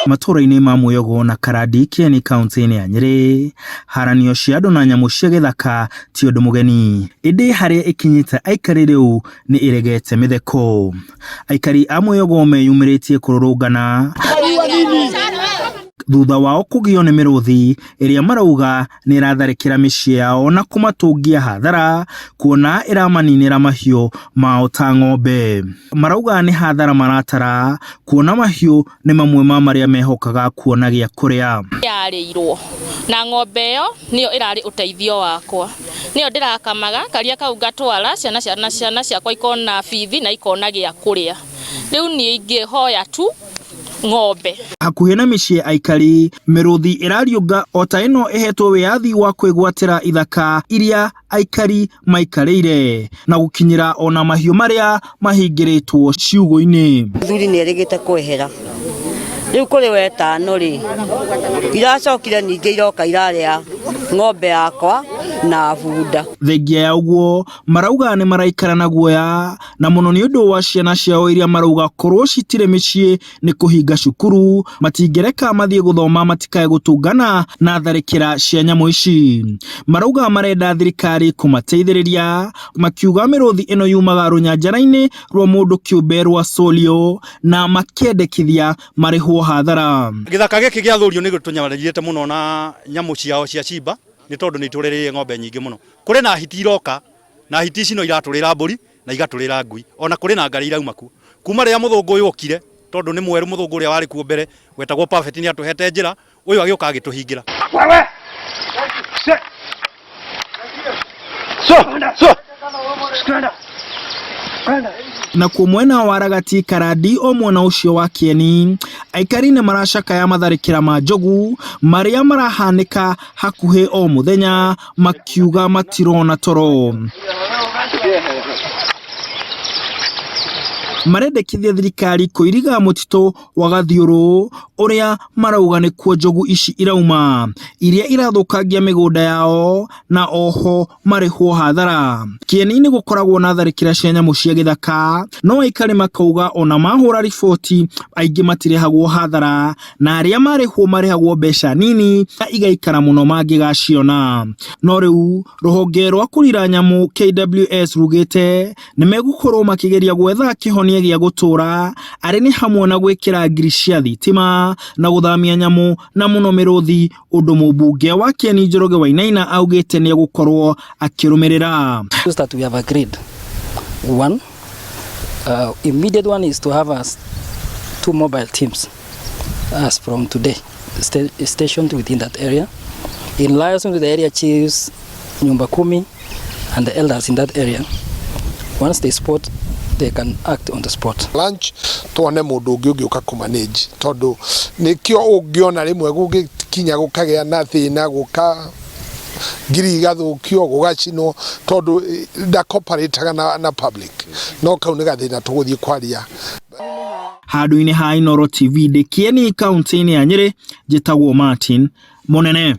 Matũũra-inĩ ma Mwĩogo na Karandi Kieni kaunti-inĩ ya Nyĩrĩ, haranio cia andũ na nyamũ cia gĩthaka ti ũndũ mũgeni, ĩndĩ harĩa ĩkinyĩte aikari rĩu nĩ ĩregete mĩtheko. Aikari a Mwĩogo meyumĩrĩtie kũrũrũngana thutha wao kũgio nĩ mĩrũthi ĩrĩa marauga nĩ ĩratharĩkĩra mĩciĩ yao na kũmatũngia hathara kuona ĩramaninĩra mahiũ mao ta ng'ombe. Marauga nĩ hathara maratara kuona mahiũ nĩ mamwe ma marĩa mehokaga kuona gĩa kũrĩa. Yarĩirwo na ng'ombe ĩyo nĩyo ĩrarĩ ũteithio wakwa, nĩyo ndĩrakamaga karia kau ngatwara ciana ciana ciana ciakwa ikona bithi na ikona gĩa kũrĩa. Rĩu niĩ ingĩhoya tu ng'ombe. Hakuhĩ na mĩciĩ ya aikari, mĩrũthi ĩrariũnga o ta ĩno ĩhetwo wĩyathi wa kwĩgwatĩra ithaka iria aikari maikarĩire na gũkinyĩra ona mahiũ marĩa mahingĩrĩtwo ciugũ-inĩ. Mũthuri nĩ erĩgĩte kwehera rĩu kũrĩ wetano rĩ iracokire ningĩ iroka irarĩa ng'ombe yakwa na bunda. Thengia ya ũguo marauga nĩ maraikara na guoya na mũno nĩ ũndũ wa ciana ciao iria marauga korwo citirĩ mĩciĩ nĩ kũhinga cukuru matingĩreka mathiĩ gũthoma matikae gũtũngana na tharĩkĩra cia nyamũ ici. Marauga marenda thirikari kũmateithĩrĩria makiuga mĩrũthi ĩno yumaga rũnyanjara-inĩ rwa mũndũ kĩũmbe rwa Solio na makendekithia marĩhwo hathara. Gĩthaka gĩkĩ gĩa Thũrio nĩ gĩtũnyamarĩrĩte mũno na nyamũ ciao cia cimba nĩ tondũ nĩ itũrĩrĩire ng'ombe nyingĩ mũno. Kũrĩ na hiti iroka na hiti ici no iratũrĩra mbũri na igatũrĩra ngui ona kũrĩ na ngarĩ irauma kuo. Kuma rĩrĩa mũthũngũ ũyũ okire tondũ nĩ mwerũ mũthũngũ ũrĩa warĩ kuo mbere wetagwo Perfect nĩ atũhete njĩra, ũyũ agĩũka agĩtũhingĩra. Wewe. Se. So, so. Stand up. Stand up. Nakuo mwena wa Ragati Karandi o mwena ũcio wa Kieni, aikari nĩ maracakaya matharĩkĩra ma njogu marĩa marahanĩka hakuhĩ o mũthenya makiuga matirona toro. Marendekithia thirikari kũiriga mũtitũ wa Gathiũrũ ũrĩa marauga nĩkuo njogu ici irauma iria irathũkangia mĩgũnda yao na oho marĩhwo hathara. Kĩeni-inĩ gũkoragwo na tharĩkĩra cia nyamũ cia gĩthaka no aikari makauga ona mahũra riboti aingĩ matirĩhagwo hathara na arĩa marĩhwo marĩhagwo mbeca nini na igaikara mũno mangĩgaciona. No rĩu rũhonge rwa kũrira nyamũ KWS rugĩte nĩ megũkorwo makĩgeria gwetha kĩhonia gĩa gũtũra arĩ nĩ hamwe na gwĩkĩra ngiri cia thitima na gũthamia nyamũ na mũno mĩrũthi ũndũ mũmbunge wa Kieni Njoroge Wainaina augĩte nĩ egũkorwo akĩrũmĩrĩra. That we have agreed. One, immediate one is to have us two mobile teams as from today stationed within that area in liaison with the area chiefs, Nyumba Kumi and the elders in that area. Once they spot, they can act on the spot. Lunch tuone mundu ungi ungiuka ku manage tondu nikio ungiona rimwe gugikinya gukagia na thina guka ngiri igathukio gugacinwo tondu ndacooperateaga na public no kau ni gathina tuguthie kwaria. Handũ-inĩ ha Inooro TV ndĩ Kieni kaunti-inĩ ya Nyĩrĩ, njĩtagwo Martin Mũnene.